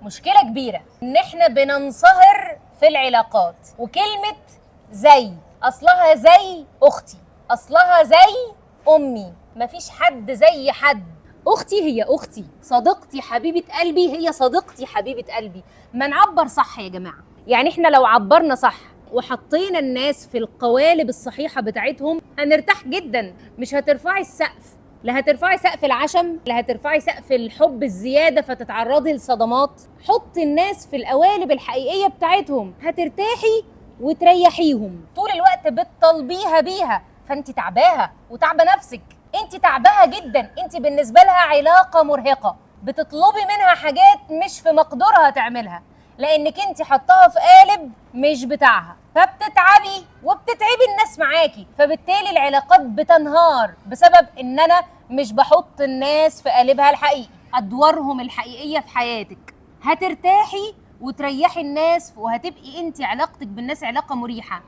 مشكلة كبيرة ان احنا بننصهر في العلاقات. وكلمه زي اصلها زي اختي، اصلها زي امي، مفيش حد زي حد. اختي هي اختي، صديقتي حبيبه قلبي هي صديقتي حبيبه قلبي. ما نعبر صح يا جماعة، يعني احنا لو عبرنا صح وحطينا الناس في القوالب الصحيحة بتاعتهم هنرتاح جدا. مش هترفعي السقف، لا هترفعي سقف العشم، لا هترفعي سقف الحب الزيادة فتتعرضي لصدمات. حطي الناس في القوالب الحقيقية بتاعتهم، هترتاحي وتريحيهم. طول الوقت بتطالبيها بيها، فانت تعباها وتعبه نفسك، انت تعباها جدا، انت بالنسبة لها علاقة مرهقة، بتطلبي منها حاجات مش في مقدورها تعملها لانك انت حطاها في قالب مش بتاعها، فبتتعبي وبتتعبي الناس معاكي، فبالتالي العلاقات بتنهار بسبب ان انا مش بحط الناس في قالبها الحقيقي، ادوارهم الحقيقية في حياتك. هترتاحي وتريحي الناس وهتبقي انت علاقتك بالناس علاقة مريحه.